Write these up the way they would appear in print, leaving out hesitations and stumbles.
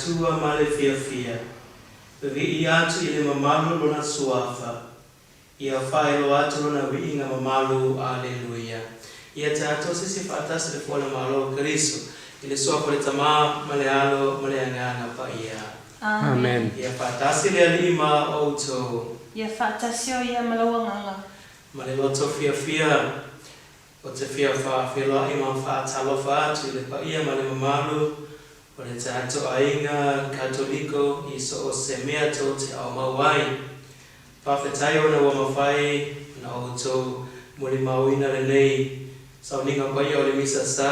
Atua ma le fiafia, Vivii atu i le mamalu Lona Suafa, Ia faailoa atu Lona viiga mamalu. Aleluia. Ia tatou sisi faatasi le Foe o le Malo o Keriso, i le Suafa o le Tama, ma le Alo, ma le Agaga Paia. Amen. Ia faatasi le Alii ma outou. Ia faatasi o Ia ma lou agaga. Ma le loto fiafia, Ou te fia faafeiloai ma faatalofa atu i le paia ma le mamalu o le tatou aiga Katoliko i so o se mea tou te aumau ai. Faafetai ona ua mafai ona outou molimauina lenei sauniga paia o le Misa Sa,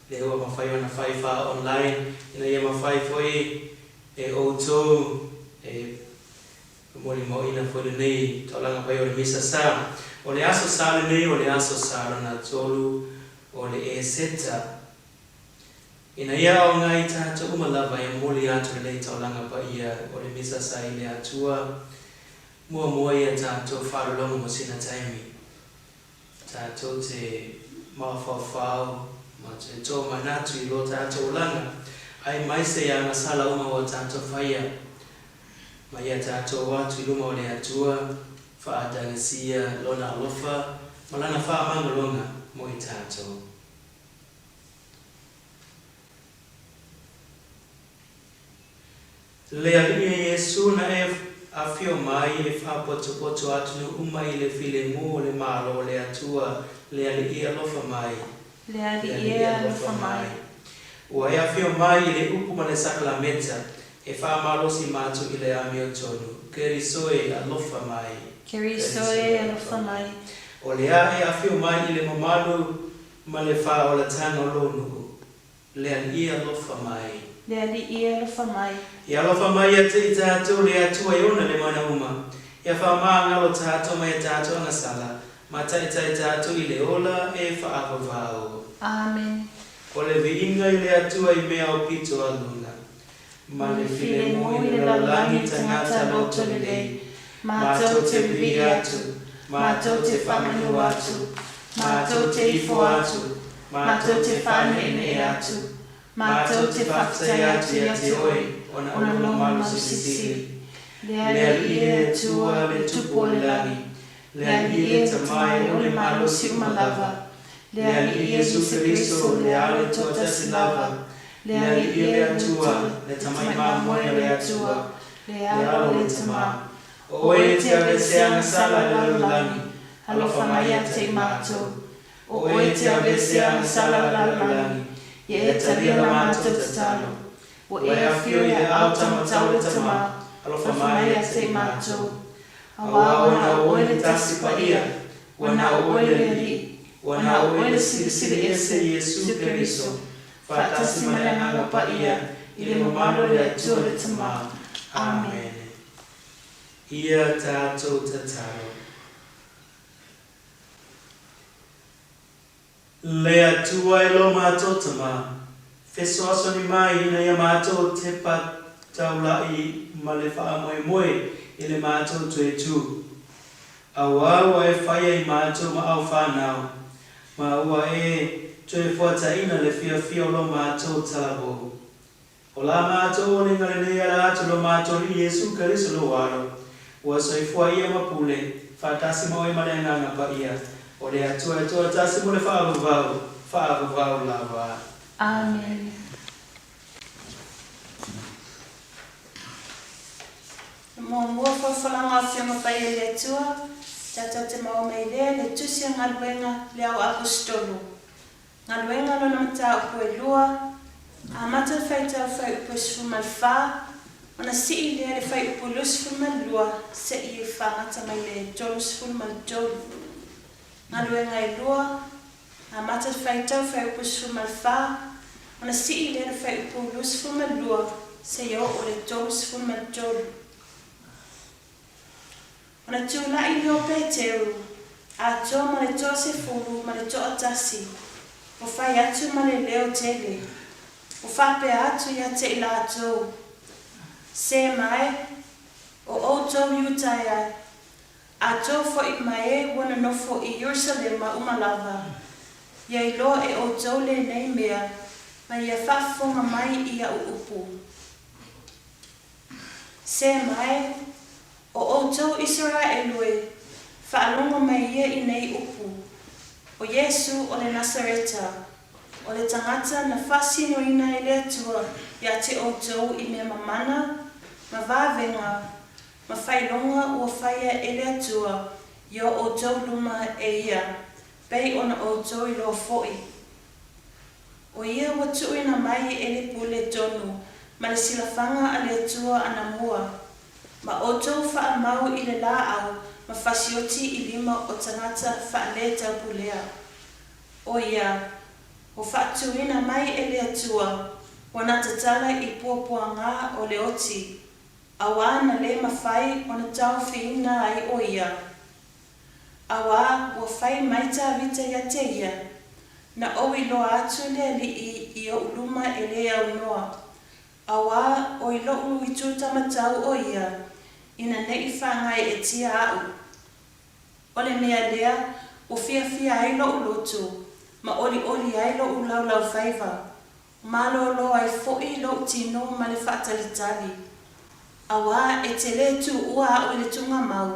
lea ua mafai ona fai faa-online ina ia mafai foi e outou e Molimauina foi lenei taulaga paia o le Misa Sa. O le Aso Sa lenei o le Aso Sa lona tolu o le Eseta. Ina ia aoga i tatou uma lava e momoli atu lenei taulaga paia o le Misa Sa i le Atua, muamua ia tatou faalologo mo sina taimi. Tatou te mafaufau ma te tōmanatu i lo tatou olaga, aemaise i agasala uma ua tatou faia, ma ia tatou o atu i luma o le Atua, faatagisia Lona alofa ma Lana faamagaloga mo i tatou. Le Alii e Iesu na e afio mai e faapotopoto atunuu uma i le filemu o le Malo o le Atua, le Alii e alofa mai. Le Alii e alofa mai. Ua e afio mai i le upu ma le sakalameta e faamalosi matou i le amiotonu, Keriso e alofa mai. Keriso e alofa mai. O le a e afio mai i le mamalu ma le faaolataga o lou nuu. Le Alii e alofa mai. Le Alii e alofa mai. Ia alofa mai ia te i tatou le Atua e ona le mana uma. Ia faamagalo tatou mai a tatou agasala, ma taitai tatou i le ola e faavavau. Amen. O le viiga i le Atua i mea aupito a luna, ma le filemu i le lalolagi tagata loto lelei, matou te vivii atu, matou te faamanu atu, matou te ifo atu, matou te faaneenee atu, matou te faafetai atu ia te Oe ona o Lou mamalu silisili. Le Le Alii Alii e le Atua, Atua, le le Tupu Tupu o o le le lagi, lagi, le le Alii Alii e le le Tama Tama e e o ona le le malosi malosi uma uma lava, lava, le Le Alii Alii e Iesu Iesu Keriso, Keriso, le le Alo Alo e e toatasi toatasi lava, lava, le le Alii Alii e le le Atua, Atua, le le Tamai Tamai Mamoe Mamoe o o le le Atua, Atua, le le Alo Alo o o le le Tama. Tama. O O oe oe e te te aveesea aveesea agasala agasala i le lalolagi, lalolagi, alofa alofa mai mai ia ia te te i i matou. matou. O O oe oe e te te aveesea aveesea agasala agasala i le lalolagi, lalolagi, ia ia e talia talia la la matou matou tatalo. tatalo. Ua Ua e e afio afio i i le le aao aao taumatau taumatau le le Tama, Tama, alofa alofa mai mai ia ia te te i i matou. matou. Auā Auā ua ua na na o o oe oe le le Tasi Tasi Paia, Paia, ua ua na na o o oe oe le le Alii, Alii, ua ua na na o o oe oe le le Silisili Silisili Ese Ese, Iesu Iesu Keriso, Keriso, faatasi faatasi ma ma le le Agaga Agaga Paia, Paia, i i le le mamalu mamalu o o le le Atua Atua le le Tama. Tama. Amene. Amene. Ia tatou tatalo. Le Atua e lo matou Tama, fesoasoani mai ina ia matou tepa taula'i ma le faamoemoe i le matou toe tu. Auā ua e faia i matou ma au fanau, ma ua e toe fuataina le fiafia o lo matou talavou. O la matou oliga lenei ala atu lo matou Alii Iesu Keriso lou Alo, ua soifua ia ma pule, faatasi ma oe ma le Agaga Paia, o le Atua e toatasi mo le faavavau, faavavau lava. Amene. E muamua folafolaga o Afioga Paia i le Atua, tatou te maua mai lea le Tusi a Galuega le Au Apositolo. Galuega lona mataupu e lua, amata le faitau fuaiupu e 14, ona sii lea le fuaiupu 22 seia fagata mai le 33. Galuega e lua, amata le faitau fuaiupu 14, ona sii lea le fuaiupu 22 seia oo le 33. Ona tulai lea o Peteru, atoa ma le toasefulu ma le toatasi, ua fai atu ma le leo tele, ua faapea atu ia te i latou, Se mae, o outou Iutaia, a tou foi ma e ua nonofo i Ierusalema uma lava, ia iloa e outou lenei mea, ma ia faafofoga mai i a'u upu. Se mai, O ʻoutou Isaraelu e, faalogo mai ia i nei upu, ʻO Iesū o le Nasareta, ʻo le tagata na faasinoina e le Atua iā te ʻoutou i mea mamana, ma vavega, ma failoga ua faia e le Atua i o ʻoutou luma e ia, pei ona ʻoutou iloa foʻi. ʻO ia ua tuuina mai e le pule tonu ma le silafaga a le Atua anamua, ma ʻoutou faamau i le lāʻau ma fasioti i lima o tagata faaletaupulea. ʻO ia, ua faatuina mai e le Atua ua tatala i puapuagā o le oti, auā na lē mafai ona taofiina ai ʻo ia. Auā, ua fai mai Tāvita iā te ia, Na ʻou iloa atu le Aliʻi i oʻu luma e lē aunoa, auā, ʻo i loʻu itū tamatau ʻo ia, ina neʻi faagaeʻetia aʻu. ʻO le mea lea, ua fiafia ai loʻu loto, ma ʻoliʻoli ai loʻu laulaufaiva, Malōlō ai foʻi loʻu tino ma le faatalitali, auā e te lē tuua aʻu i le tugamau,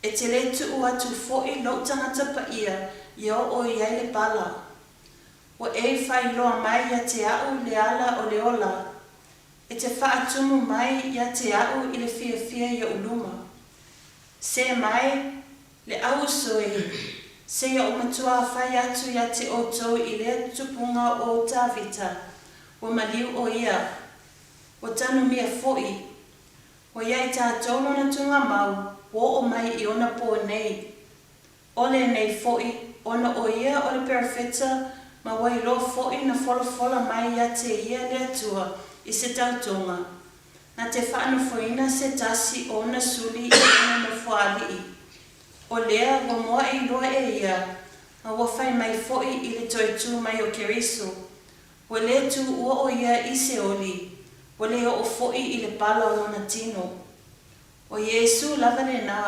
e te lē tuu atu foʻi loʻu tagata paia ia oo i ai le pala. Ua e failoa mai ia te aʻu le ala o le ola, e te faatumu mai ia te aʻu i le fiafia i oʻu luma. Se mai, Le ʻauuso e, seia ʻo matuā fai atu iā te ʻoutou i lea tupuga o Tāvita, ua maliu ʻo ia, ua tanumia foʻi, ʻo ia i tātou lona tugamau ua oʻo mai i ona pō nei. ʻO lenei foʻi, ona ʻo ia o le perofeta ma ua iloa foʻi na folafola mai iā te ia le Atua i se tautoga, Na te faanofoina se tasi o ona suli i kona nofoaaliʻi. ʻO lea, ua moaʻe iloa e ia, a ua fai mai foʻi i le toe tū mai o Keriso. Ua lē tū ua ʻo ia i Seoli, ua lē oʻo foʻi i le pala o lona tino. ʻO Iesū lava lenā,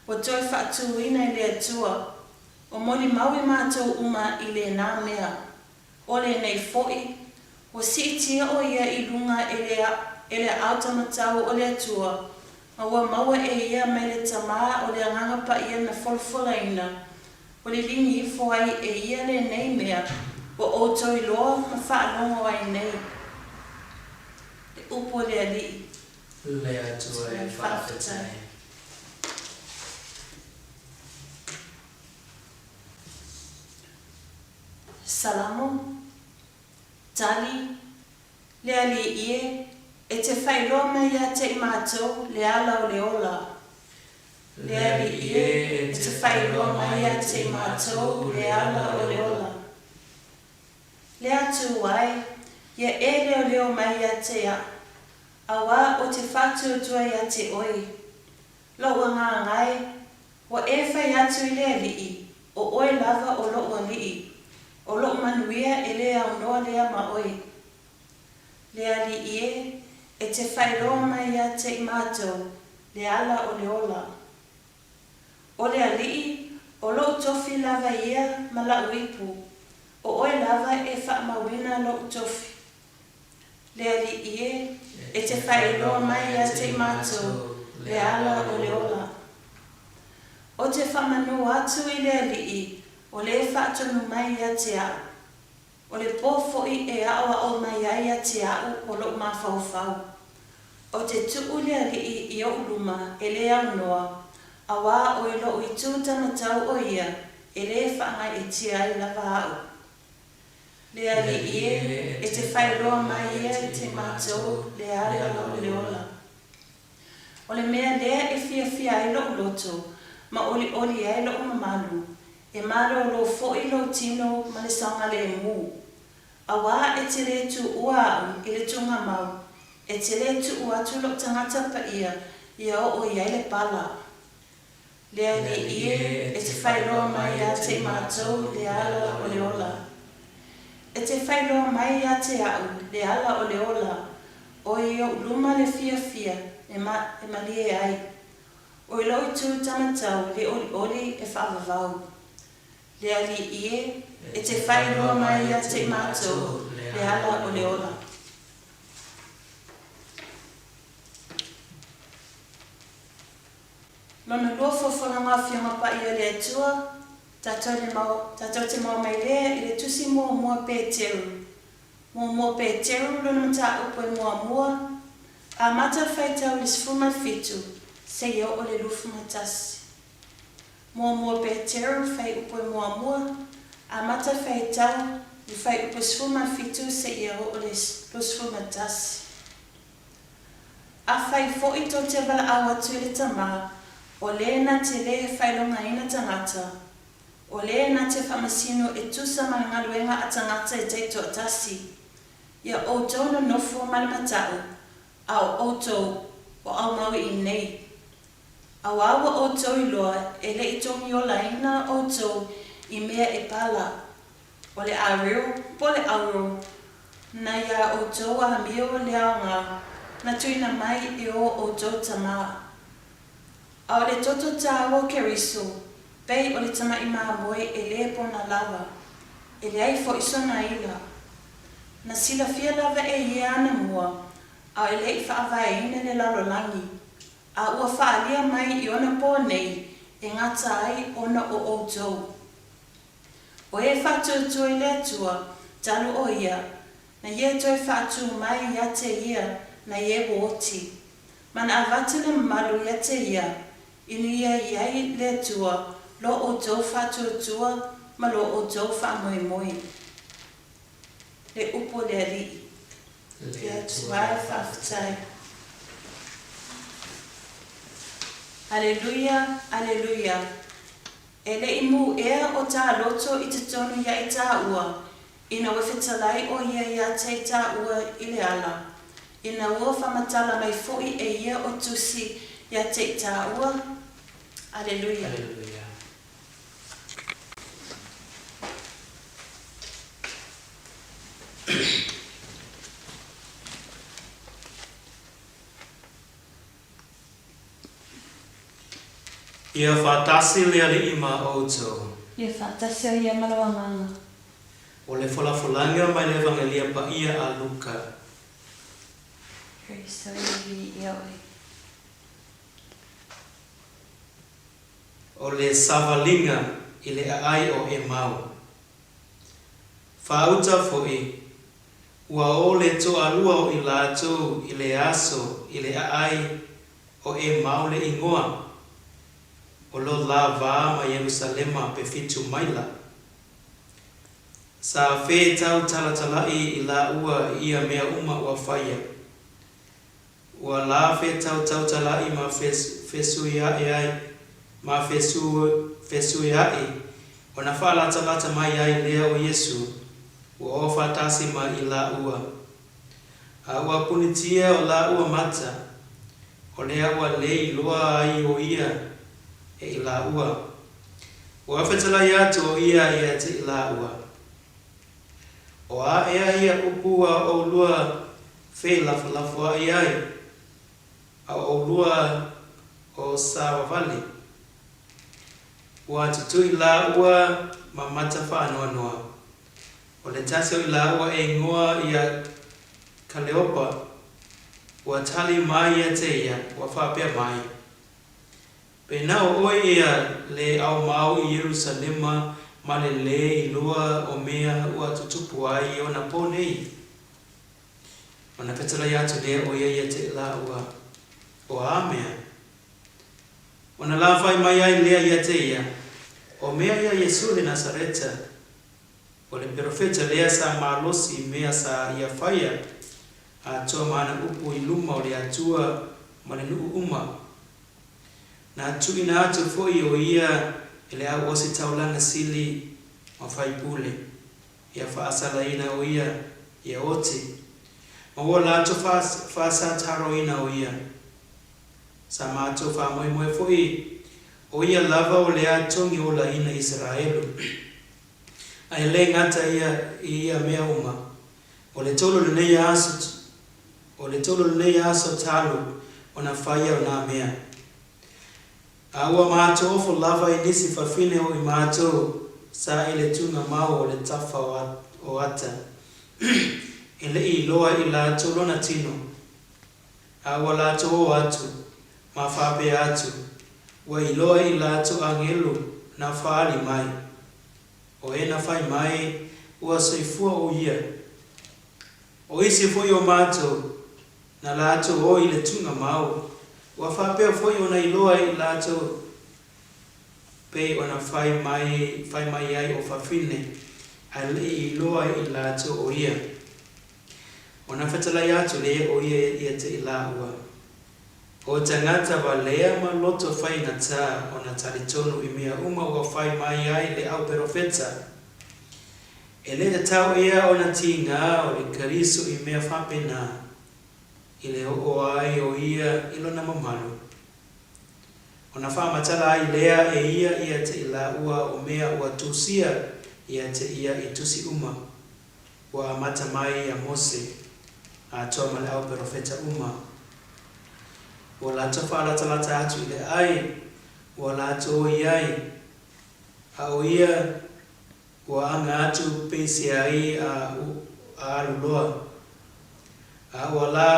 ua toe faatūina e le Atua, o molimau i mātou uma i lenā mea. ʻO lenei foʻi, ua siitia ʻo ia i luga e le e le aʻao tamatau o le Atua, ma ua maua e ia mai le Tamā o le Agaga Paia na folafolaina, ua liligi ifo ai e ia lenei mea ua ʻoutou iloa ma faalogo ai nei. Le upu a le Aliʻi. Le Atua e faafetai. Salamo, Tali, Le Alii e, e te failoa mai ia te i matou le ala o le ola. Le Alii e, e te failoa mai ia te i matou le ala o le ola. Le Atua e, ia e leoleo mai ia te aʻu, auā o te faatuatua ia te oe. Loʻu agaga e, Ua e fai atu i le aliʻi, ʻO ʻoe lava o loʻu aliʻi, ʻO loʻu manuia e lē aunoa lea ma ʻoe. Le aliʻi e, e te failoa mai iā te i mātou, le ala o le ola. ʻO le aliʻi, ʻo loʻu tofi lava ia ma laʻu ipu, ʻO ʻoe lava e faamauina loʻu tofi. Le Aliʻi e, e te faailoa mai iā te i mātou le ala o le ola. O te faamanū atu i le Aliʻi o le faatonu mai iā te aʻu. O le pō foʻi e aʻoaʻo mai ai iā te aʻu o loʻu mafaufau. O te tuu le Aliʻi i oʻu luma e lē aunoa, auā o i loʻu itū tamatau ʻo ia e lē faagaeʻetia ai lava aʻu. Le Aliʻi e, e te failoa mai ia i te matou le ala o le ola. O le mea lea e fiafia ai loʻu loto, ma ʻoliʻoli ai loʻu mamalu, e malōlō foʻi lou tino ma le saogalēmū. Auā e te lē tuua aʻu i le tugamau, e te lē tuu atu loʻu tagata paia ia oo i ai le pala. Le Aliʻi e, e te failoa mai iā te i mātou le ala o le ola. E te failoa mai iā te aʻu le ala o le ola, ʻo i oʻu luma le fiafia e ma e malie ai. ʻO i loʻu itū tamatau le ʻoliʻoli e faavavau. Le Aliʻi e, e te failoa mai iā te i mātou le ala o le ola. Lona lua folafolaga o Afioga Paia a le Atua, tatou le mau, tatou te maua mai lea i le Tusi Muamua Peteru. Muamua Peteru lona mataupu e muamua, amata le faitau i le 17 seia oo i le 21. Muamua Peteru fuaiupu e muamua, amata le faitau i le fuaiupu 17 seia oo i le 21. Afai foi tou te valaau atu i le Tama, o le na te lē failogaina tagata, o le na te faamasino e tusa ma le galuega a tagata e taitoatasi, ia outou nonofo ma le mata'u, a o outou o aumau i inei. Auā ua outou iloa e le i togiolaina outou i mea e pala, o le areo po o le auro na iā outou amio le aoga na tuuina mai e ō outou tamā. A o le toto tāua o Keriso, pei o le tamaʻi mamoe e lē pona lava, e leai foʻi sona ila. Na silafia lava e ia anamua, a e le i faavaeina le lalolagi, a ua faaalia mai i ona pō nei e gata ai ona o outou. O e faatuatua i le Atua, talu o ia, na ia toe faatu mai ia te ia na ie ua oti, ma na avatu le mamalu ia te ia, inu ia i ai le Atua lo outou faatuatua ma lo outou faamoemoe. Le upu a le Alii. Le Atua e faafetai. Aleluia, Aleluia. E le i mū ea o tā loto i totonu ia i tāua, ina ua fetalai o ia iā te i tāua i le ala, ina ua whamatala mai foʻi e ia o tusi iā te i tāua. Aleluia. Aleluia. Ia faatasi le Alii ma outou. Ia faatasi o ia ma lou agaga. O le folafolaga mai le Evangelia Paia a Luka. Keriso e viia oe. O le savaliga i le aai o Emau. Faauta foi, ua o le toalua o i latou i le aso i le aai o Emau le igoa, o lo la va ma Ierusalema pe fitu maila. Sa fetau talatalaʻi i laua i ia mea uma ua faia. Ua la fetau tautalaʻi ma fesuiaʻi ai, ma fesuiaʻi, ona faalatalata mai ai lea o Iesu, ua o faatasi ma i laua. A ua punitia o laua mata, o lea ua le iloa ai o ia e i laua. Ua fetalai atu o ia ia te i laua. O a ea ia upu a ʻolua felafolafoaʻi ai, a o ʻolua o savavali? Ua tutui lāua ma mata faanoanoa. O le tasi o i lāua e igoa ia Kaleopa, ua tali mai ia te ia, ua faapea mai, Pe na o oe ea le aumau i Ierusalema ma le lē iloa o mea ua tutupu ai i ona pō nei? Ona fetalai atu lea o ia ia te lāua, O a mea? Ona lāwhai mai ai lea ia te ia, O mea ia Iesu le Nasareta, o le perofeta lea sa malosi i mea sa ia faia, atoa ma ana upu i luma o le Atua ma le nuu uma. Na tuuina atu foi o ia e le au ositaulaga sili ma faipule, ia faasalaina o ia ia oti, ma ua latou faasataroina o ia. Sa matou faamoemoe foi o ia lava o lea togi olaina Isaraelu. A e le gata ia i ia mea uma, o le tolu lenei aso, o le tolu lenei aso talu ona faia o nā mea. A ua matou ofo lava i nisi fafine o i matou sa i le tugamau o le tafa o ata, e le i iloa i latou lona tino. A ua latou o atu, ma faapea atu, Ua iloa i latou agelu na faali mai, o e na fai mai ua soifua o ia. O isi foi o matou, na latou o i le tugamau, ua faapea foi ona iloa i latou pei ona fai mai, fai mai ai o fafine, ae le i iloa i latou o ia. Ona fetalai atu lea o ia ia te i laua. O tagata valea ma loto faigata ona talitonu i mea uma ua fai mai ai le au perofeta. E le tatau ea ona tiga o le Keriso i mea faapena, i le oo ai o ia i lona mamalu. Ona faamatala ai lea e ia ia te i laua o mea ua tusia ia te ia i tusi uma, ua amata mai ia Mose, atoa ma le au perofeta uma. Ua latou faalatalata atu i le ai, ua latou o i ai, a o ia ua aga atu peiseai a a alu loa. A ua la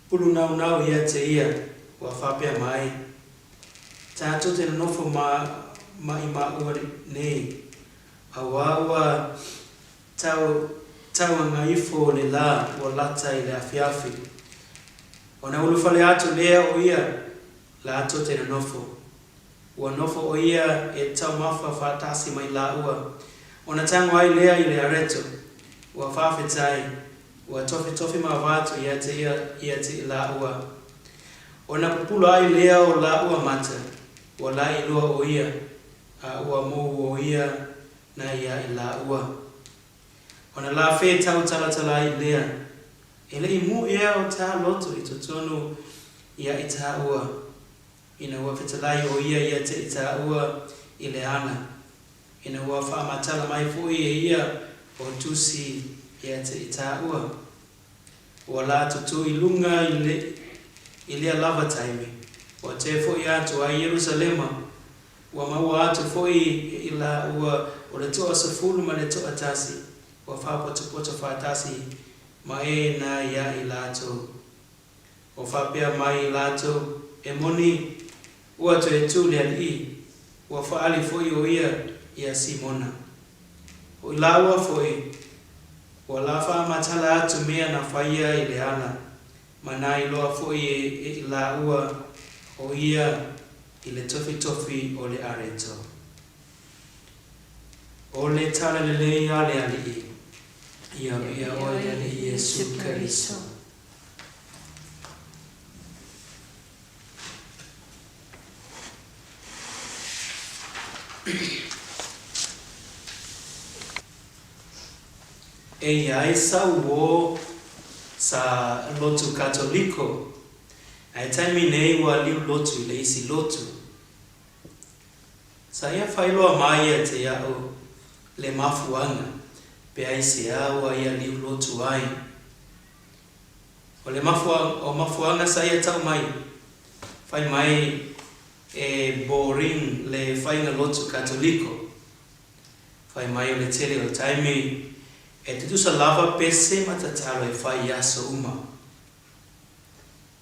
pulunaunau ia te ia, ua faapea mai, Tatou te nonofo ma maʻimaʻua nei, auā ua tau tauagaifo le lā ua lata i le afiafi. Ona ulufale atu lea o ia latou te nonofo. Ua nofo ʻo ia e taumafa faatasi mai lāua, ona tago ai lea i le areto, ua faafetai, ua tofitofi ma avatu ia te ia ia te i lāua. Ona pupula ai lea o lāua mata, ua laʻiloa ʻo ia, a ua mou ʻo ia na ia i lāua. Ona lafē tautalatala ai lea, E le i mū ea o tā loto i totonu ia i tāua. Ina ua fetalai ʻo ia ia te i tāua i le ala, ina ua faamatala mai foi e ia o Tusi ia te i tāua. Ua la tutū i luga i le, i lea lava taimi, ua toe foi atu ai Ierusalema, ua maua atu foi e i lāua o le toasefulu ma le toatasi, ua faapotopoto faatasi ma e na ia i latou. O faapea mai i latou, E moni, ua toe tu le alii, ua faali foi o ia ia Simona. O i laua foi, ua la faamatala atu mea na faia i le ala, ma na iloa foi e i laua o ia i le tofitofi o le areto. O le tala lelei a le Alii, ia viia oe le Alii Iesu Keriso. E i ai sa uō sa lotu Katoliko, a e taimi nei ua liu lotu i le isi lotu. Sa ia failoa mai ia te iaʻu le mafuaga pe aisea ua ia liu lotu ai. O le o mafuaga sa ia tau mai, fai mai e boring le faiga lotu Katoliko. Fai mai o le tele o taimi e tutusa lava pese ma tatalo e fai i aso uma.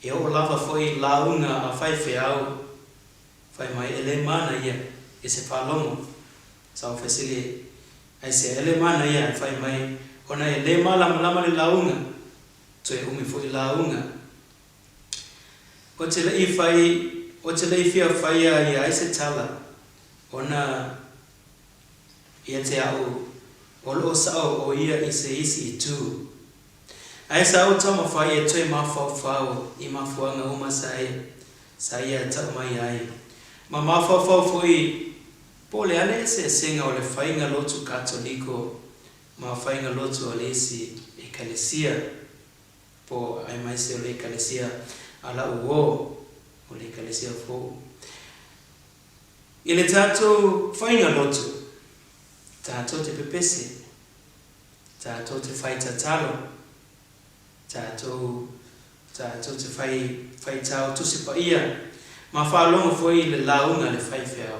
E oo lava foi lauga a faifeau, fai mai e le mana ia i se faalogo. Sa ou fesili aisea e le mana ia ae fai mai ona e le malamalama le lauga, toe umi foi lauga. O te leʻi fai, o te leʻi fia faia ia ai se tala ona ia te aʻu o loo saʻo o ia i se isi itu. Ae sa ou taumafai e toe mafaufau i mafuaga uma sa sa ia tau mai ai. Ma mafaufau foi po o le a le eseesega o le faiga lotu Katoliko ma faiga lotu a le isi Ekalesia, po aemaise o le Ekalesia a la'u uō, o le Ekalesia fou. I le tatou faiga lotu, tatou te pepese, tatou te fai tatalo, Tatou, tatou te whai, whaitao Tusi Paia, ma faalogo foi i le lauga a le faifeau.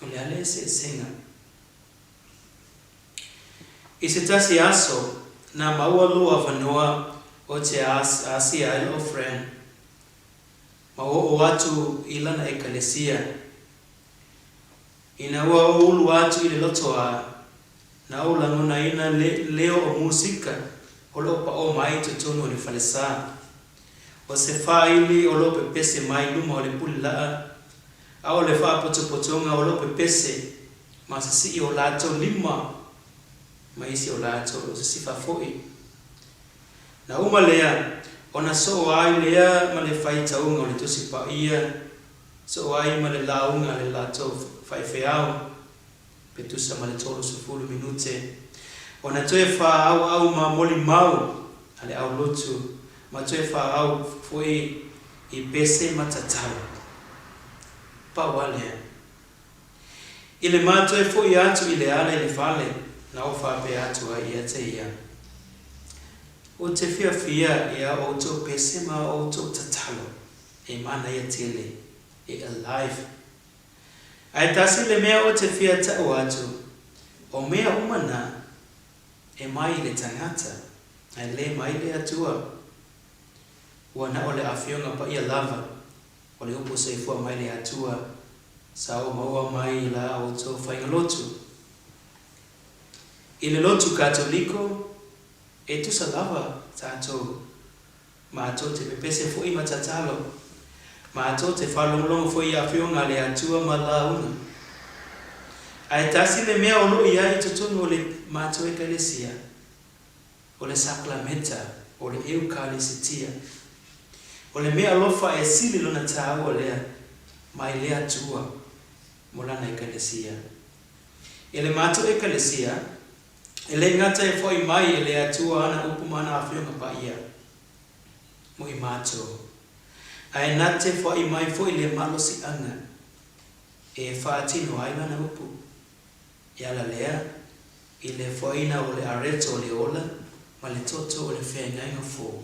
O le a le eseesega? I se tasi aso, na maua lou avanoa o te asia ai lou friend. ma oo atu i lana ekalesia. Ina ua ou ulu atu i le lotoa, na ou lagonaina le leo o musika o loo paʻō mai i totonu o le falesā. O se fāili o loo pepese mai luma o le pule laʻa, a o le faapotopotoga o loo pepese ma sisii o latou lima ma isi o latou o loo sisifa foi. Na uma lea, ona soo ai lea ma le faitauga o le Tusi Paia, soo ai ma le lauga a le latou faifeau, pe tusa ma le 30 minute. Ona toe faaauau ma molimau a le aulotu, ma toe faaau foi i pese ma tatalo. Pau a lea. I le ma toe foi atu i le ala i le fale, na ou faapea atu ai ia te ia, Ou te fiafia i a outou pese ma a outou tatalo, e manaia tele, e alive. Ae tasi le mea ou te fia tau atu, o mea uma na, e mai i le tagata, ae le mai le Atua. Ua na o le Afioga Paia lava, o le upu soifua mai le Atua, sa ou maua mai i la outou faiga lotu. I le lotu Katoliko, e tusa lava tatou, matou te pepese foi ma tatalo, matou te faalogologo foi i Afioga a le Atua ma lauga. Ae tasi le mea o loo i ai i totonu o le matou Ekalesia, o le Saklameta o le Eukalesetia. O le mea alofa e sili lona tāua lea mai le Atua mo lana Ekalesia. E le matou Ekalesia, e le gata e fo'i mai e le Atua ana upu ma ana afioga paia mo i matou, ae na te fo'i mai foi le malosi'aga e faatino ai lana upu. E ala lea i le foaina o le areto o le ola ma le toto o le feagaiga fou,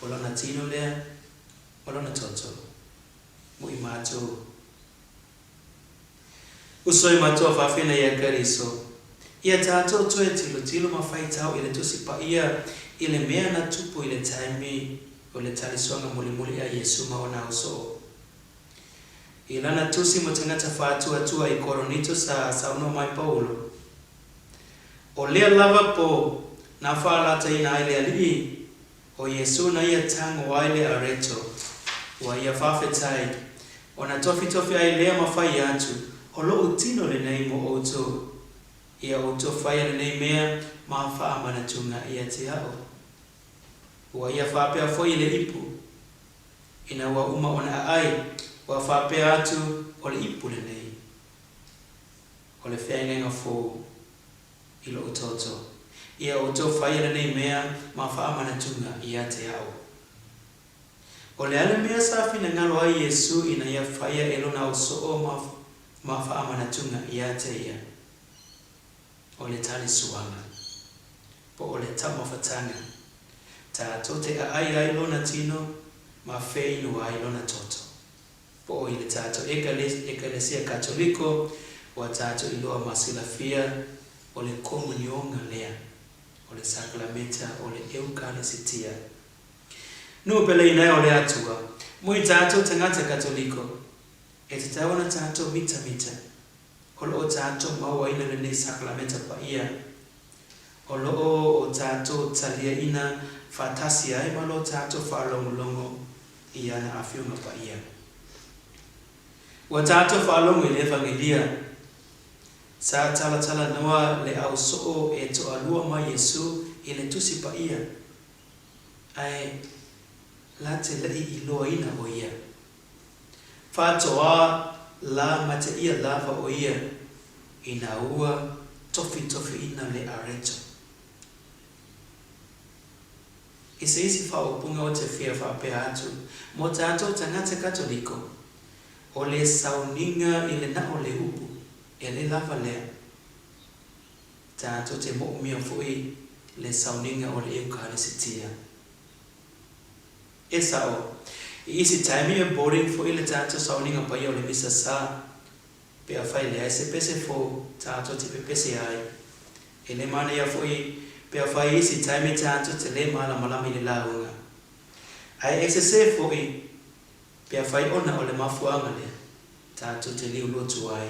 o lona tino lea ma lona toto, mo i matou. Uso e matua faafina ia Keriso, ia tatou toe tilotilo ma faitau i le Tusi Paia i le mea na tupu i le taimi o le talisoaga mulimuli a Iesu ma ona ausoo. I lana tusi mo tagata faatuatua i Koronito sa saunoa mai Paulo, O lea lava po na faalataina ai le Alii, o Iesu na ia tago ai le areto, ua ia faafetai, ona tofitofi ai lea ma fai atu, O loʻu tino lenei mo outou, ia outou faia lenei mea ma faamanatuga ia te aʻu. Ua ia faapea foi i le ipu. Ina ua uma ona aai, ua faapea atu o le ipu lenei, o le feagaiga fou i loʻu toto. Ia outou faia lenei mea ma faamanatuga ia te aʻu. O le a le mea sa finagalo ai Iesu ina ia faia e lona ausoo ma, ma faamanatuga ia te ia? O le talisuaga, po o le taumafataga, tatou te aai ai lona tino ma feinu ai lona toto. Po o i le tatou Ekalesia Katoliko, ua tatou iloa ma silafia o le komunioga lea, o le sakalameta o le Eukalesitia. Nuu pele inae o le Atua, mo i tatou tagata Katoliko, e tatau ona tatou mitamita O loo tatou mauaina lenei sakalameta paia. O loo o tatou taliaina faatasi ai ma lo tatou faalogologo i ana Afioga Paia. Ua tatou faalogo i le Evangelia, sa talatalanoa le au soo e toalua ma Iesu i le Tusi Paia, ae la te leʻi iloaina o ia. Faatoa la ma te ia lava o ia ina ua tofitofiina le areto. I se isi faaupuga o te fia faapea atu mo tatou tagata Katoliko, o le sauniga i le na o le upu, e le lava lea. Tatou te moomia foi le sauniga o le Eukalisitia. E sao. I isi taimi e boring foi le tatou sauniga paia o le misa sa. Pe afai leai se pese fou tatou te pepese ai. E le manaia foi pe afai i isi taimi tatou te le malamalama i le lauga. Ae e sese foi. Pe afai ona o le mafuaaga lea tatou te liulotu ai.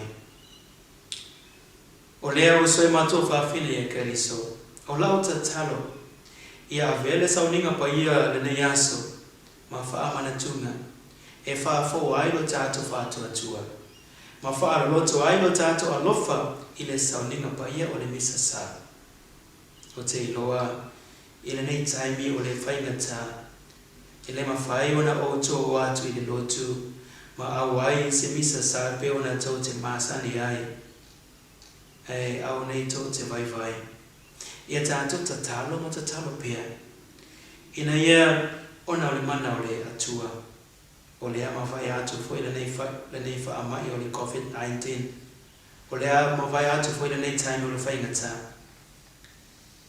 O lea uso e matou faafina ia Keriso, o lau tatalo, ia avea le sauniga paia lenei aso ma faamanatuga e faafoua ai lo tatou faatuatua, ma faaloloto ai lo tatou alofa i le sauniga paia o le Misa Sa. Ou te iloa i lenei taimi o le faigata E le mafai ona outou o atu i le lotu ma auai i se misa sa pei ona tou te masani ai, ae ao nei tou te vaivai. Ia tatou tatalo ma tatalo pea, ina ia ona o le mana o le Atua, o lea mavae atu foi lenei lenei faamai o le Covid-19, o lea mavae atu foi lenei taimi o le faigata.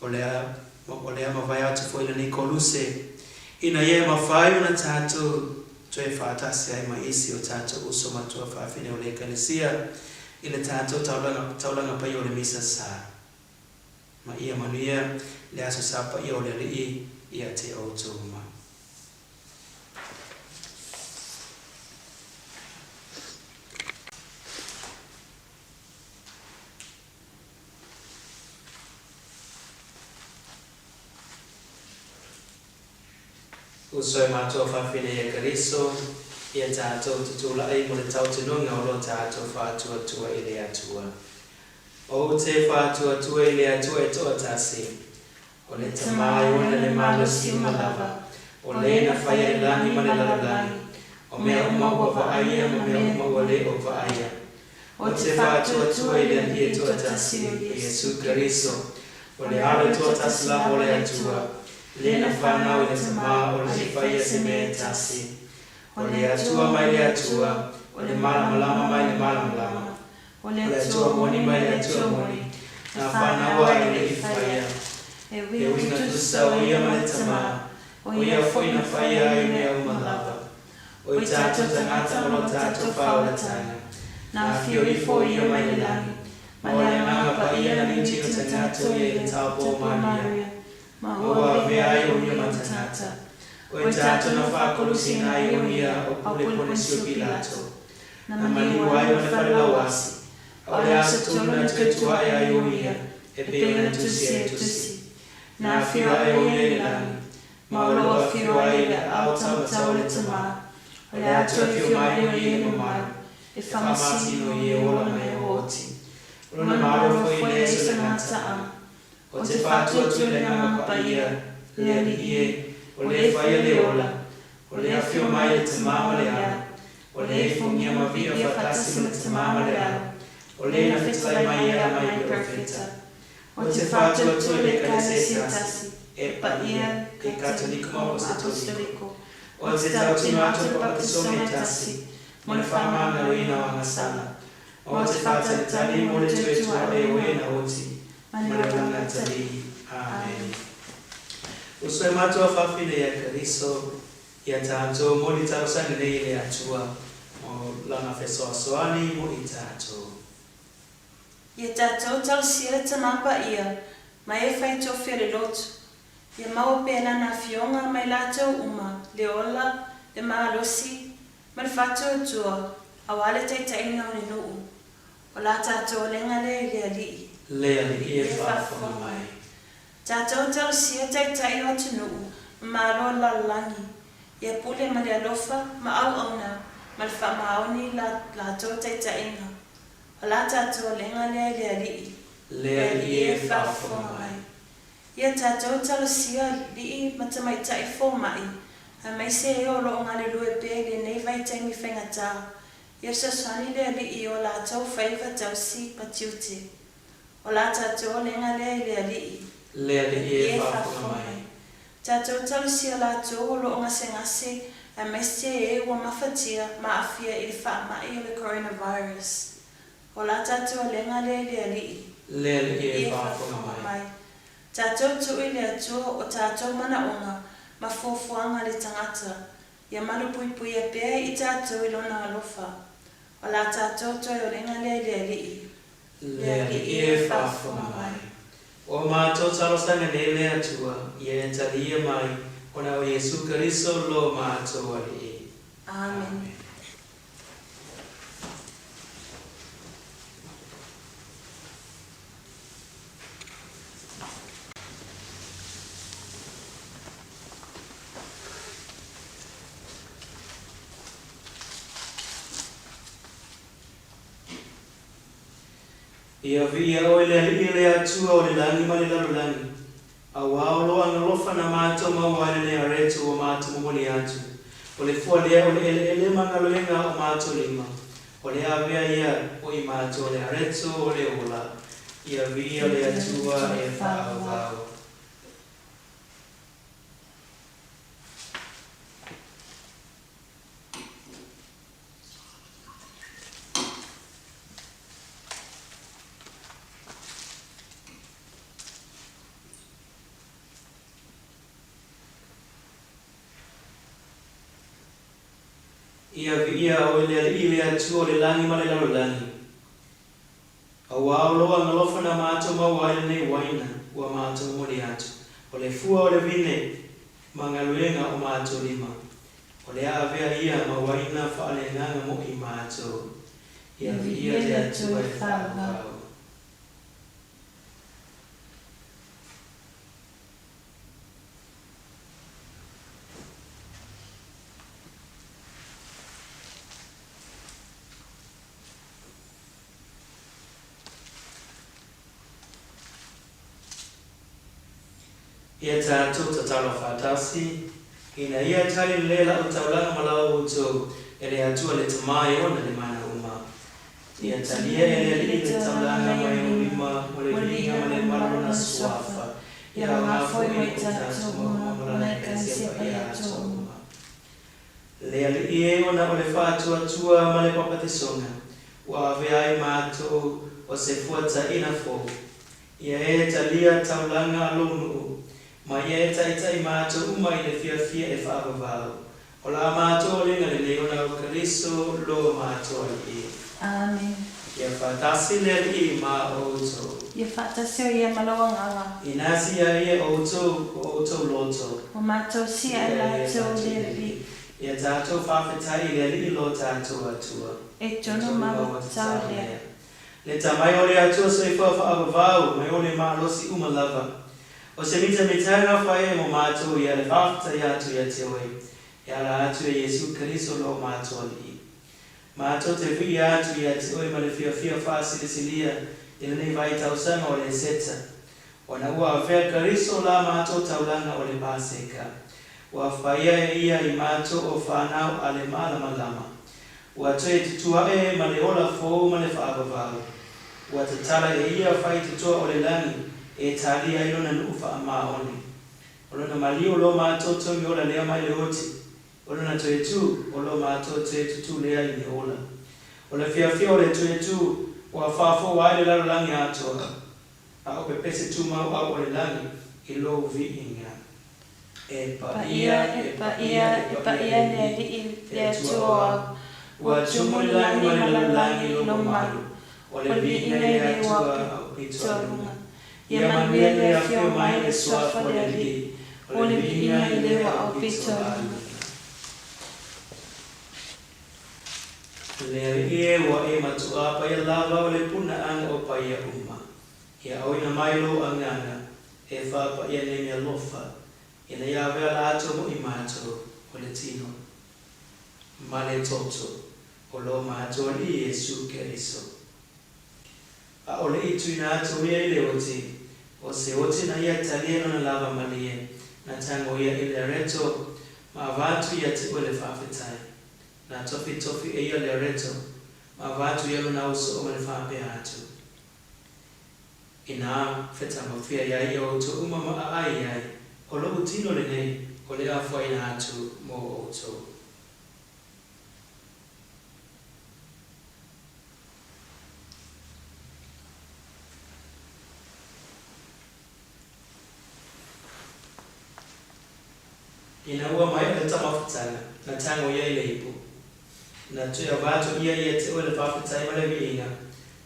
O lea, o lea mavae atu foi lenei koluse, ina ia mafai ona tatou toe faatasi ai ma isi o tatou uso matua faafine o le Ekalesia i le tatou taulaga, taulaga paia o le Misa Sa. Ma ia manuia le Aso Sa paia o le Alii ia te outou uma. Uso e matua faafine ia Keriso, ia tatou tutulai mo le tautinoga o lo tatou faatuatua i le Atua. Ou te faatuatua i le Atua e toatasi, o le Tama e ona le malosi uma lava, o le na faia le lagi ma le lalolagi, o mea uma ua vaaia ma mea uma ua le o vaaia. Ou te faatuatua i le Alii e toatasi, o Iesu Keriso, o le Alo e toatasi lava o le Atua, le na fanau i le Tama o le i faia se mea e tasi, o le Atua mai le Atua, o le malamalama mai le malamalama, O le Atua moni mai le Atua moni, na fanau a e le i faia. E uiga tusa o ia ma le Tama, o ia foi na faia ai mea uma lava. O i tatou tagata ma lo tatou faaolataga, na afio ifo o ia mai le lagi, ma o le Agaga Paia na niutino tagata o ia i le taopo o Maria, ma ua avea ai o ia ma tagata. O i tatou na faakolusiina ai o ia o pule Ponesio Pilato, Na maliu ai ma le fale lauasi, a o le aso tonu na toe tuaʻe ai o ia, e pei ona tusi ai tusi. Na afio aʻe o ia i le lagi, ma o loo afio ai i le aao taumatau o le Tamā, o le a toe afio mai o ia i le mamalu, e faamasino i e ola ma e oti. O lona malo foi e leai sona gataʻa. Ou te faatuatua i le Agaga Paia, le Alii e, o le faia le ola, o le afio mai le Tamā ma le Alo, o le ifogia ma viia faatasi ma le Tamā ma le Alo, o le na fetalai mai e ala mai i Perofeta. Ou te faatuatua i le Ekalesia e tasi, e paia, e Katoliko ma Aposetoliko. Ou te tautino atu i le Papatisoma e tasi, mo le faamagaloina o agasala. Ou te faatalitali mo le toe tuaʻe o e na oti, ma le olaga atalii. Amene. Uso e matua faafine ia Keriso, ia tatou mo li talosaga nei i le Atua, mo Lana fesoasoani mo i tatou. Ia tatou talosia le Tama Paia ma e fai tofi o le lotu, ia maua pea Lana Afioga mai latou uma, le ola, le malosi, ma le faatuatua, auā le taitaiga o le nuu. O la tatou alega lea i le Alii. Le Alii e faafofoga mai. Tatou talosia taitai o atunuu ma malo o le lalolagi, ia pule ma le alofa ma auauna ma le faamaoni la latou taitaiga. O la tatou alega lea i le Alii. Le Alii e faafofoga mai. Ia tatou talosia alii ma tamaitai fomai, aemaise e o lo o galulue pea i lenei vaitaimi faigata, ia fesoasoani le Alii i o latou faiva tausi ma tiute. O la tatou alega lea i le Alii. Le Alii e faafofoga mai. Tatou talosia latou o lo o gasegase, aemaise e ua mafatia ma aafia i le faamai o le coronavirus. O la tatou alega lea i le Alii. Le Alii e faafofoga mai. Tatou tuu i le Atua o tatou manaoga ma fuafuaga le tagata, ia malupuipuia pea i tatou i Lona alofa. O la tatou toe olega lea i le Alii. Le Alii e faafofoga mai. O matou talosaga nei le Atua, ia e talia mai, ona o Iesu Keriso lo matou Alii. Amene. Ia viia oe le Alii le Atua o le lagi ma le lalolagi, auā o lou agalofa na matou maua ai lenei areto ua matou momoli atu. O le fua lea o le eleele ma galuega o matou lima, o le avea ia o i matou o le areto o le ola. Ia viia le Atua e faaauau. Ia viia oe le Alii le Atua o le lagi ma le lalolagi, auā o lou agalofa na matou maua ai lenei uaina ua matou momoli atu, o le fua o le vine ma galuega o matou lima, O le a avea ia ma uaina faaleagaga mo i matou. Ia viia le Atua e faaauau. Ia tatou tatalo faatasi, ina ia tali lelei lau taulaga ma lau outou e le Atua le Tama e ona le mana uma. Ia talia e le Alii le taulaga mai ou lima mo le viiga ma le malu lona suafa, ia aoga foi mo i tatou uma ma lana Ekalesia paia atoa uma. Le Alii e ona o le faatuatua ma le papatisoga ua avea ai matou o se fuataina fou. Ia e talia taulaga a lou nuu, ma ia e taitai matou uma i le fiafia e faavavau. O la matou oliga lenei ona o Keriso lo matou Alii. Amene. Ia faatasi le Alii ma outou. Ia faatasi o Ia ma lou agaga. Ina sia ia outou ko outou loto. Ua matou sia ai latou i le Alii. Ia tatou faafetai i le Alii lo tatou Atua. E tonu ma ua tatau lea. Le tamai o le Atua soifua faavavau mai o le malosi uma lava. O se mitamitaga faia mo matou ia le faafetai atu ia te oe, e ala atu e Iesu Keriso lo matou Alii. Matou te viia atu ia te oe ma le fiafia faasilisilia i lenei vaitausaga o le Eseta, ona ua avea Keriso la matou taulaga o le Paseka. Ua faia e ia i matou o fanau a le malamalama. Ua toe tutuae ma le ola fou ma le faavavau. Ua tatala e ia faitotoa o le lagi e talia ai lona nuu faamaoni. O lona maliu o lo matou togi ola lea mai le oti, o lona toe tu o lo matou toe tutu lea i le ola. O le fiafia o le toe tu ua faafoua ai le lalolagi atoa, a o pepese tumau au o le lagi i lou viiga. E paia, e paia, e paia le Alii, le Atua o au, ua tumu le lagi ma le lalolagi i lou mamalu, o le viiga i le Atua aupito a luga. Ia manuia le afio mai le Suafa o le Alii, o le viiga i le ua aupito a luga. Le Alii e, ua e matuā paia lava o le punaaga o paia uma. Ia aoina mai lou agaga e faapaia nei mealofa, ina ia avea latou mo i matou o le tino ma le toto o lo matou Alii Iesu Keriso. ʻAʻole i tuina atu ia i le oti, o se oti na ia talia lona lava malie, na tago ia i le areto ma avatu ia te oe le faafetai. Na tofitofi e ia le areto ma avatu ia lona uso ma le faapea atu. Inā fetagofia iā ia outou uma ma ʻaʻai ai, ʻo loʻu tino lenei, o le afuaina atu mo ʻoutou. Ina ua maea le tamafutaga, na tago ia i le ipu. Na toe avatu ia ia te oe le faafetai ma le viiga,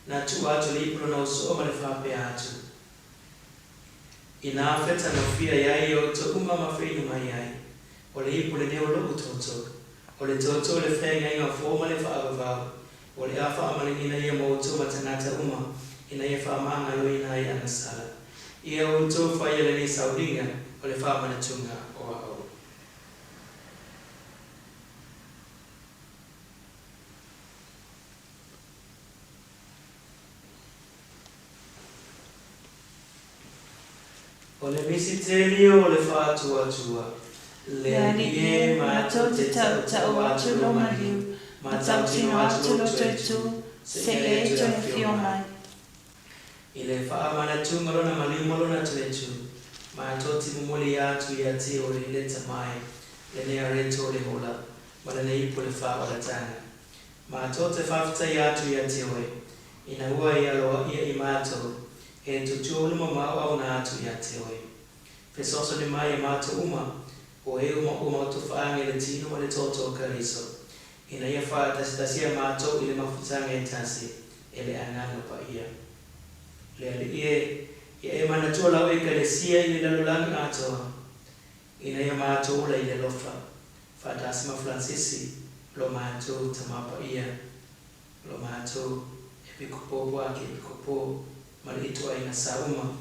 na tuu atu le ipu lona usoo ma le faapea atu. Inā fetagofia iā ia outou uma ma feinu mai ai, o le ipu lenei o loʻu toto. O le tootoo o le feagaiga fou ma le faavavau, o le a faamaligiina ia ma outou ma tagata uma, ina ia faamagaloina ai agasala. Ia outou faia lenei sauliga o le faamanatuga o a'u. O le misitelio o le faatuatua, le Alii e, matou te tautau atu lo maliu, ma tautino atu lo toe tu, seia e toe afio mai. I le faamanatuga lona maliu ma lona toe tu, matou te momoli atu ia te oe le Tama e, lenei areto o le ola, ma lenei ipu o le faaolataga. Matou te faafetai atu ia te oe, ina ua e aloaia i matou, e tutua luma ma auauna atu ia te oe. Fesoasoani mai e matou uma, o e uma ua matou faaage i le tino ma le toto o Keriso, ina ia faatasitasia matou i le mafutaga e tasi e le Agaga Paia. Le Alii e, ia e manatua lau Ekalesia i le lalolagi atoa, ina ia matou ola i le alofa, faatasi ma Falansisi, lo matou Tama Paia, lo matou Epikopo po Akiepikopo, ma le ituaiga sa uma.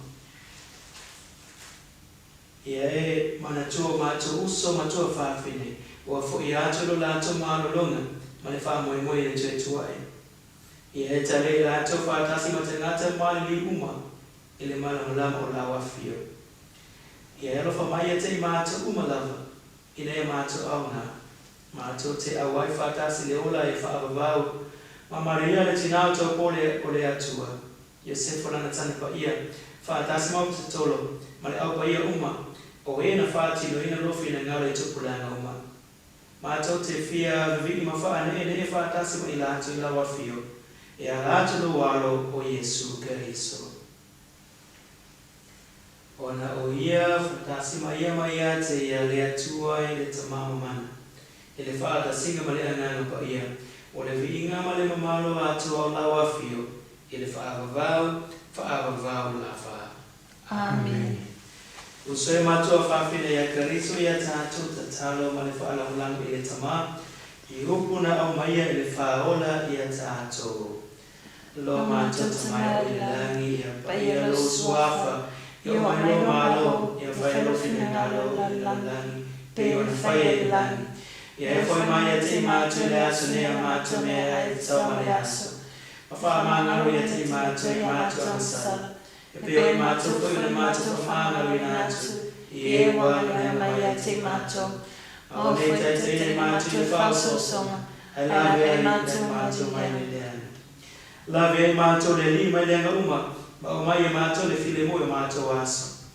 Ia e manatua o matou uso ma tuafafine, ua foia atu lo latou malologa ma le faamoemoe i le toe tua'i. Ia e tale i latou faatasi ma tagata maliliu uma i le malamalama o lau afio. Ia e alofa mai ia te i matou uma lava, ina ia matou aoga, matou te auai faatasi le ola e faavavau ma Maria le tinā o taupo o le Atua, Iosefa lana tane paia, faatasi ma Aposetolo, ma le au paia uma, o e na faatinoina lou finagalo i tupulaga uma. Matou te fia vivii ma faaneenee faatasi ma i latou i lau afio, e ala atu lou Alo o Iesu Keriso. Ona o ia faatasi ma ia ma ia te ia le Atua i le Tama Mamana, i le faatasiga ma le Agaga Paia, o le viiga ma le mamalo atoa o lau afio i le faavavau, faavavau lava. Amene. Uso e matua fafine ia Keriso ia tatou tatalo ma le faalagolago i le Tama, i upu na aumaia i le faaola ia tatou. Lo matou Tama e o i le lagi, ia paia lou suafa, ia oo mai lou Malo, ia faia lou finagalo i le lalolagi, pei ona faia i le lagi. Ia e foi mai ia te i matou i le aso nei a matou mea e tatau ma le aso. Ma faamagalo ia te i matou i matou agasala, e pei o i matou foi ona matou faamagaloina atu i e ua agalea mai ia te i matou. Aua ne i taitaiina i matou i le faaosoosoga, ae lavea ai ia matou mai le leaga. Lavea i matou le Alii mai leaga uma, ma aumai ia matou le filemu i o matou aso.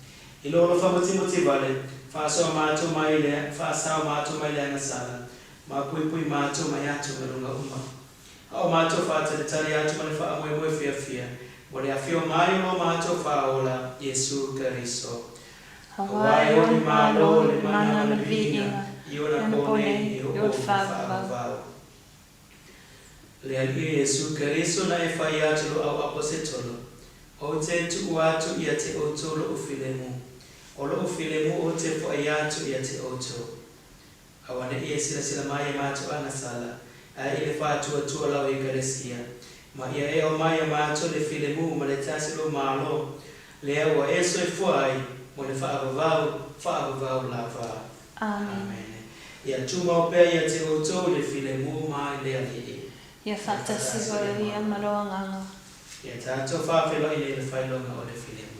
I lou alofa motimoti vale, faasoa matou mai le, faasao matou mai le agasala, ma puipui matou mai atugaluga uma. A o matou faatalitali atu ma le faamoemoe fiafia mo le afio mai o lo matou Faaola, Iesu Keriso. Aua e o le Malo, le mana ma le viiga, i ona po nei, e oo i le faavavau. Le Alii Iesu Keriso na e fai atu lo au aposetolo, Ou te tuu atu ia te outou lo'u filemu, o lo'u filemu ou te foai atu ia te outou. Auane'i e silasila mai e matou agasala, ae i le faatuatua lau Ekalesia, ma ia e aumai ia matou le filemu ma le tasi lou Malo, lea ua e soifua ai mo le faavavau, faavavau lava. Amene. Amene. Ia tumau pea ia te outou le filemu mai le Alii. Ia Ia faatasi faatasi foi ia ia ma lou agaga. Ia tatou faafeiloai nei i le faailoga o le filemu.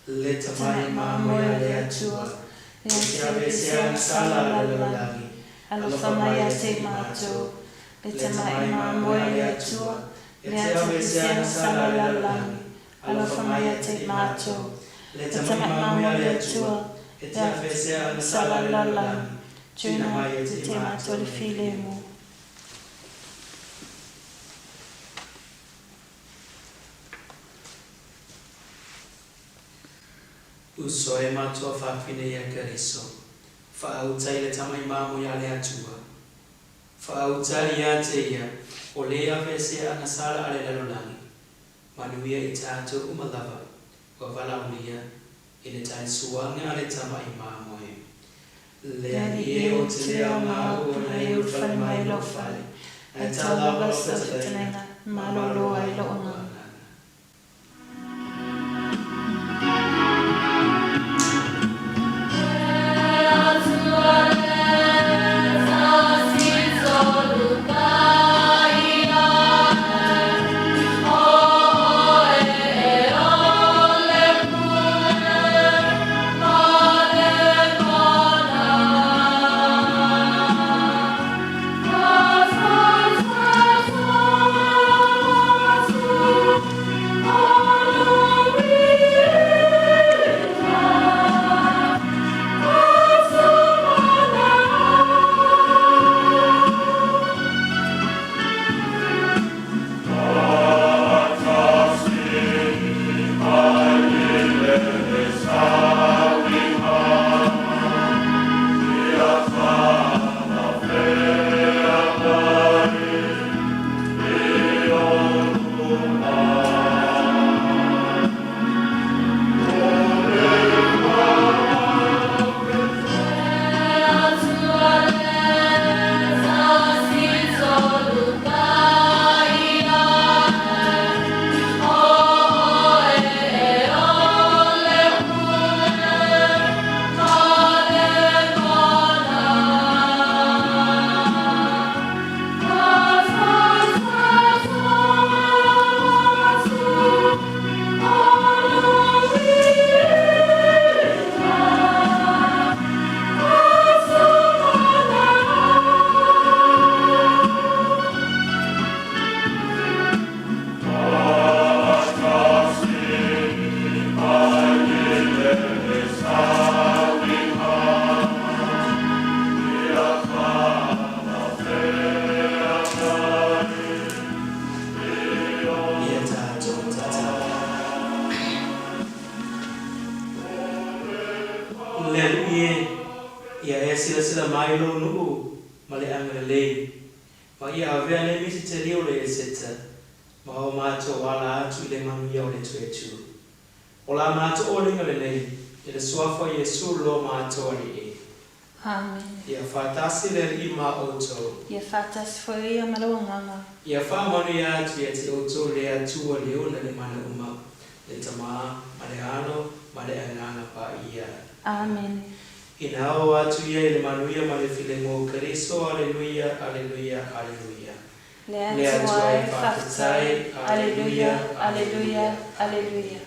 Le Tamai Tama mamoe e a le le Atua, Atua, e e te te aveesea aveesea agasala agasala a le lalolagi, lalolagi, alofa alofa mai mai ia ia te te i i matou. matou. Le Le Tamai Tama mamoe e a le le Atua, Atua, e le te te aveesea aveesea agasala agasala a le lalolagi, lalolagi, alofa alofa mai mai ia ia te te i i matou. matou. Le Le Tama Tamai e mamoe a a le le Atua, Atua, e le te aveesea agasala agasala a le lalolagi, lalolagi, tuuina tuuina mai ia ia te i te matou matou le le filemu. filemu. Uso e matua fafine ia Keriso, faauta i le Tama mamoe a le Atua. Faauta ia te ia, o le aveesea agasala a le lalolagi, manuia i tatou uma lava, ua valaaulia. I le talisuaga a le tama'i mamoe. Le Alii e, ou te le aoga au ona e ulufale mai i lou fale, ae tau lava lau fetalaiga, malolo ai lou agaga. Ia tatou tatalo. Le Alii e, ia e silasila mai i lou nuu ma le agalelei, ma ia avea nei misitelio o le Eseta ma o matou ala atu i le manuia o le Toetu. O la matou oliga lenei, i le Suafa o Iesu lo matou Alii. Amene. Ia faatasi le Alii ma outou. Ia faatasi foi Ia ma lou agaga. Ia faamanuia atu ia te outou le Atua le Ona le Mana uma, le Tama, ma le Alo, ma le Agaga Paia. Amene. Ina oo atu ia i le manuia ma le filemu o Keriso, Aleluia, Aleluia, Aleluia. Le Atua e, faafetai, Aleluia, Aleluia, Aleluia.